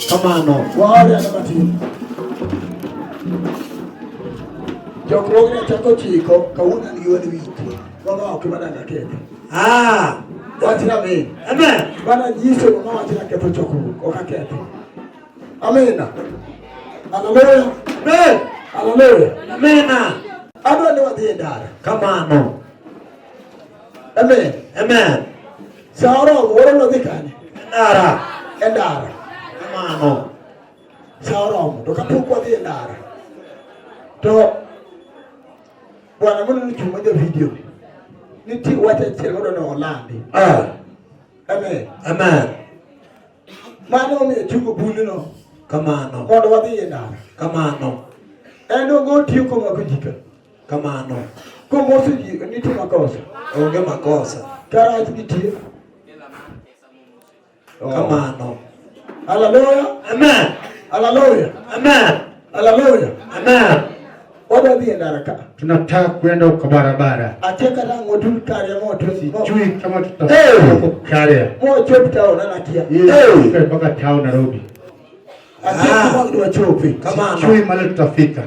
Kamano. Chokruogni chako chiko kawuono an gi wan wich mama ok madanga kende. Ah, Wachna amen. amen. Bana nyiso mama wachna ketho chokruok ok aketho. Amina. Haleluya. Amen. Haleluya. Amena. Adwa ni wadhi e ndara. Kamano. Amen. Amen. Sa oromo wadwa wadhi kanye? Ndara. E ndara. Kamano. Sa oromo to kapok wadhi e ndara to bwana mondo chung' ma ja video nitie wach achiel modwa ni olandi. Ah, Amen. amen. Mano omiyo chungo bulno Kamano. mondo wadhi e ndara. Kamano. En onge otiyo komako ji ka. Kamano. Komoso ji nitie makosa. Onge makosa. Karach nitie. Kamano. Haleluya. Amen. Haleluya. Amen. Haleluya. Amen. Wadwa dhi e ndara ka. Tunataka kwenda kwa barabara, Akia kata ang' otul karya motul sijui kama Hey! tutafika huko Karia mochop town an akia. ili Hey! tufike mpaka town Nairobi, Akia Ah. kuma ang' dwachope. Kamano. sijui mali tutafika,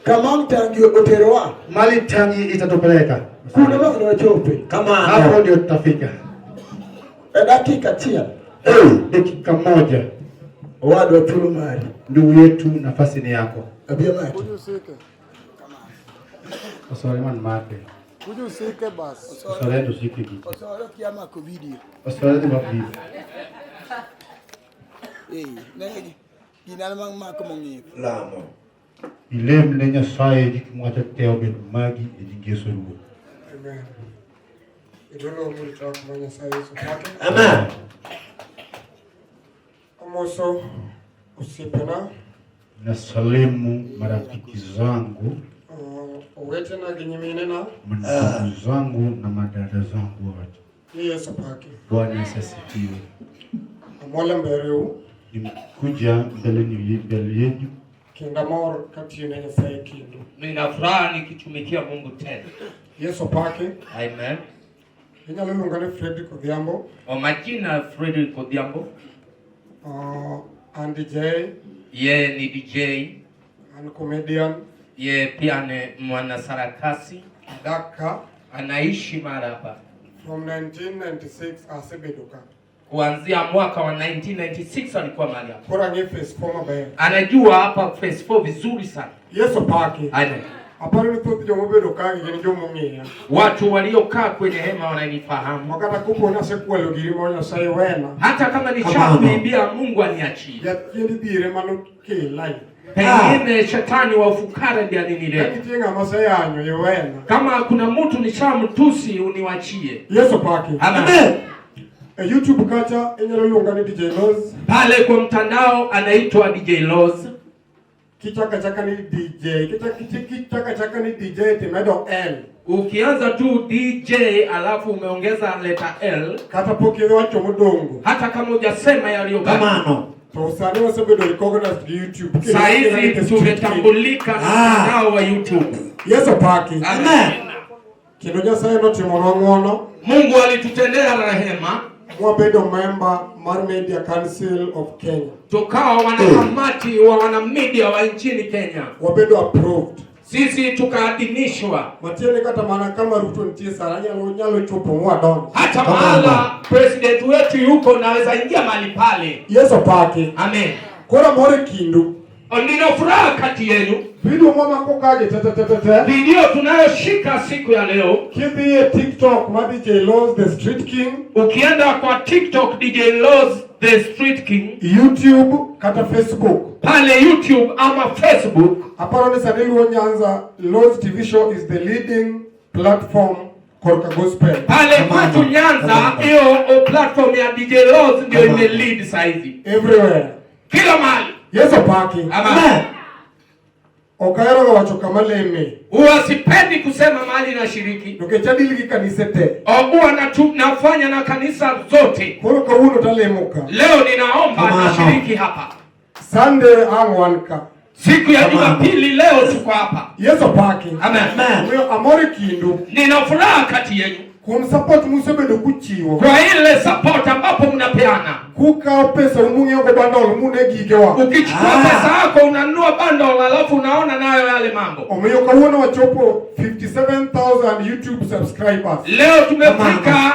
Kama ang' tangi oterowa. mali tangi itatupeleka Kuno mang' dwachope. Kamano. hapo, ndio tutafika E dakika achiel. Dakika moja. Owadwa thuolo mari. Ndugu yetu, nafasi ni yako. Abia mati. Osore man mate. Kuja usike basi. Osore ndo siku hii. Osoro kia mako video. Osore ndo mako video. Eh, negi ginal mang mako mong'ith. Lamo. Ilem ne Nyasaye gik mwacho te obed magi e nying Yesu Ruoth. Amen. Idolo murito ma Nyasaye Yesu pake. Amen. Amoso osiepena, Nasalimu marafiki zangu, owetena gi nyiminena ndugu zangu na madada zangu wote. ni Yesu pake. Bwana Yesu asifiwe. Amol e mbeleu Nimekuja mbele yenu kendo amor katiyo ne Nyasaye kendo. Nina furaha nikitumikia Mungu tena. Yesu pake. Amen. Inyalo luonga ni Fredrick Odhiambo, Kwa majina Frederick Odhiambo, an DJ, yeye ni DJ, an comedian, yeye pia ni mwanasarakasi, adak ka anaishi Maraba. from 1996 asebedo ka. Kuanzia mwaka wa 1996 alikuwa mahali hapa. Koro ang'e phase 4 maber. Anajua hapa phase 4 vizuri sana. Yesu pake. Amen. Aparo ni thoth jomobedo ka gin jomong'eya. Watu waliokaa kwenye hema wananifahamu. Makata kopo ni asekwalo giri ma Nyasaye wena. Hata kama nishakuibia Mungu aniachie. Jachien dhiere manokela. Pengine shetani wa ufukara ndiye Ka alinileta. nitie ng'ama aseyanyo iwena. Kama kuna mtu nishamtusi uniwachie. Yesu pake. Amen. E YouTube kacha inyalo luonga ni DJ Loz. Pale kwa mtandao anaitwa DJ Loz. Kichaka chaka ni DJ. Kichaka chaka ni DJ timedo L. Ukianza tu DJ alafu umeongeza leta L, Kata pok iwacho modongo. hata kama hujasema yaliyobaki. Kamano. To sani wasebedo recognized gi YouTube. Saa hizi tumetambulika na mtandao wa YouTube. Yesu paki. Amen. Kendo Nyasaye notimonwa ng'wono. Mungu alitutendea rehema, Mwabedo member mar Media Council of Kenya. tukawa wanakamati wa wanamedia wa nchini Kenya. Wabedo approved. Sisi tukaadhinishwa Matiende kata mana kama Ruto nitie sani nyalo chopo mwadonjo. hata mahala president wetu yuko, naweza ingia mahali pale. Yesu paki. Amen. Koro amor e kindu. Nina furaha kati yenu. Video mwamako kaje te te te te te. Video tunayoshika siku ya leo, Kidhi e TikTok ma DJ Loz the Street King, ukienda kwa TikTok DJ Loz the Street King, YouTube kata Facebook. pale YouTube ama Facebook, Aparo ni sani Luo Nyanza Loz TV show is the leading platform korka gospel. pale kwetu Nyanza, hiyo platform ya DJ Loz ndio imelead saizi Everywhere. kila mahali. Yesu paki. Amen. Ok ahero ga wacho kama leme. Huwa sipendi kusema mahali nashiriki, Nikech adil gi kanise te. huwa nafanya na kanisa zote. Koro kawuono talemo ka. Leo ninaomba Amano. nashiriki hapa Sunday ang wan ka. siku ya Jumapili. Leo tuko hapa. Yesu paki. Amen. Omiyo amor e kindu. Nina furaha kati yenu Kuom support musebedo kuchiwo. kwa ile support ambapo mnapeana. Kukawo pesa mung'iewo go bundle mune gigewa. Ukichukua pesa yako unanunua bundle, alafu unaona nayo yale mambo. Omiyo kawuono wachopo 57,000 YouTube subscribers. Leo tumefika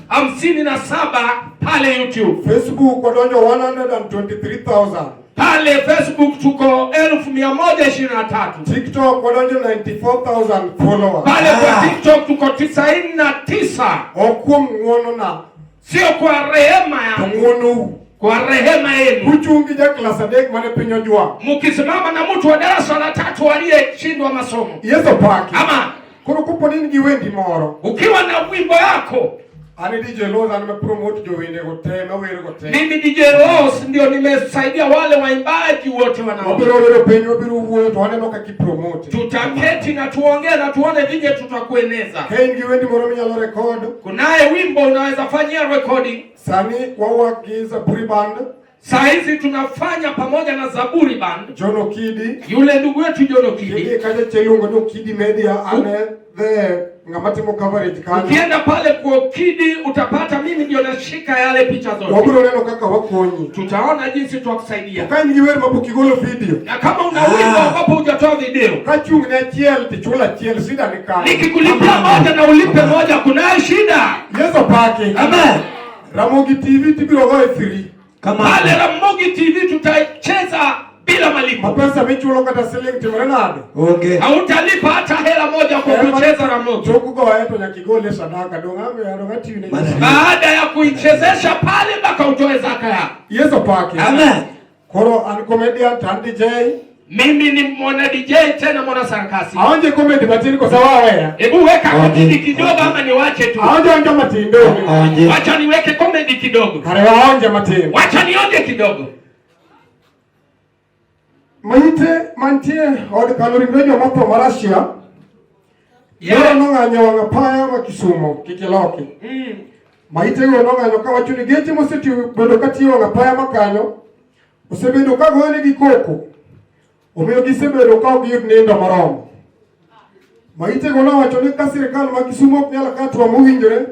57,000 pale YouTube, Facebook wadonjo 123,000. pale Facebook tuko 123,000, TikTok wadonjo 94,000 followers. pale kwa TikTok tuko 99. Ok kuom ng'uono na, Sio kwa rehema to yangu, ng'uonou. kwa rehema yenu. Kuchung' gi jaklas adek mane piny ojwang'o. Mkisimama na mtu wa darasa la tatu aliyeshindwa masomo, Yesu paki. ama Koro kopo ni in gi wendi moro, ukiwa na wimbo yako an e DJ Loz an ema promote jowendego te mawergo te. Mimi DJ Rose ndio nimesaidia wale waimbaji wote wanao. Wabiro bedo piny, wabiro wuoyo to waneno kaka ipromote. Tutaketi na tuongee na tuone vile tutakueneza. Ka in gi wendi moro minyalo record, Kunaye wimbo unaweza fanyia recording. sani wawak gi Zaburi Band, Saa hizi tunafanya pamoja na Zaburi Band, John Okidi, yule ndugu wetu John Okidi. Kidhi kacha chiluongo ni Okidi Media, an e the ng'ama timo coverage kanyo. Ukienda pale kwa Okidi utapata mimi ndio nashika yale picha zote. Wabiro neno kaka wakonyi. Tutaona jinsi tutakusaidia. Ka in gi wer mapok igolo video, Na kama una wimbo ambapo hujatoa video, ka chung' ne achiel tichulo achiel, shida ni kanyo. nikikulipia moja na ulipe moja, kunaye shida. Yesu paki. Amen. Ramogi TV tibiro goye free. Pale Kamano. Ramogi TV tutacheza bila malipo. Mapesa michulo kata siling timore nade? Onge. Hautalipa hata hela moja kwa kucheza Ramogi. Tok goye to nyaka igole sadaka dong' ang' dong' atiyone Mana. Baada ya kuichezesha pale mpaka utoe zaka yako. Yesu paki. Amen. Koro an comedian to an DJ. Mimi ni mwana DJ tena mwana sarakasi. Aonje comedy matin kosa waweya. Hebu weka Onje. comedy kidogo ama niwache tu. Aonje onjo matin donge. Onje. Wacha niweke comedy kidogo. Kare waonje matin. Wacha nionje kidogo. Maite mantie od kano ringre joma otho ma Russia. Yeah. Nyoro nong'anyo wang' apaya ma Kisumo kik iloki. Maitego nong'anyo kawacho ni geche mosetiyo bedo katiyo wang' apaya ma kanyo osebedo ka goyonegi koko. Omiyo gisebedo ka ok giyud nindo moromo. Maitego nowacho ni ka sirkal ma Kisumo ok nyal kawo hatua mowinjore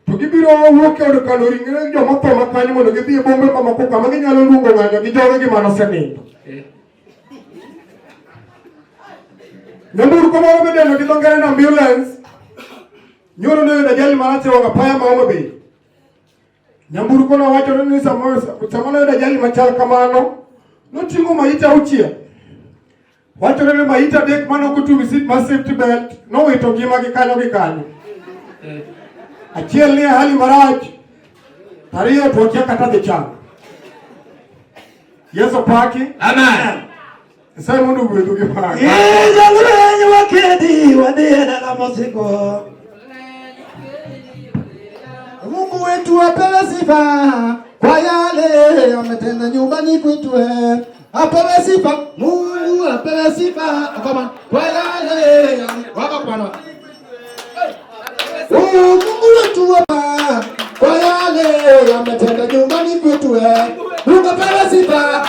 to gibiro wuok e od kano ringre joma otho ma kanyo mondo gidhi e bombe mamoko kama ginyalo luongo ng'anyo gi jogegi manosenindo. Nyamburko moro midendo gi dho ngere ni ambulance nyoro noyudo ajali marach e wang' apaya ma Homa Bay. Nyamburko no wachore ni sama noyudo ajali machal kamano noting'o maiti auchiel. Wachore ni maiti adek mane ok otueyo seat mar safety belt nowito ngimagi kanyo gi kanyo. Achiel ni e hali marach, ariyo to okia kata dhi chango. Yesu paki. Amen. Nyasaye mondo ogwedhu gi pak. Jalweny wakedi wadhi e dala mosiko. Mungu wetu apewe sifa kwa yale ametenda nyumbani kwetu. Apewe sifa Mungu, apewe sifa kama kwa yale wako kwa Mungu wetu hapa kwa yale ametenda nyumbani kwetu. Mungu apewe sifa.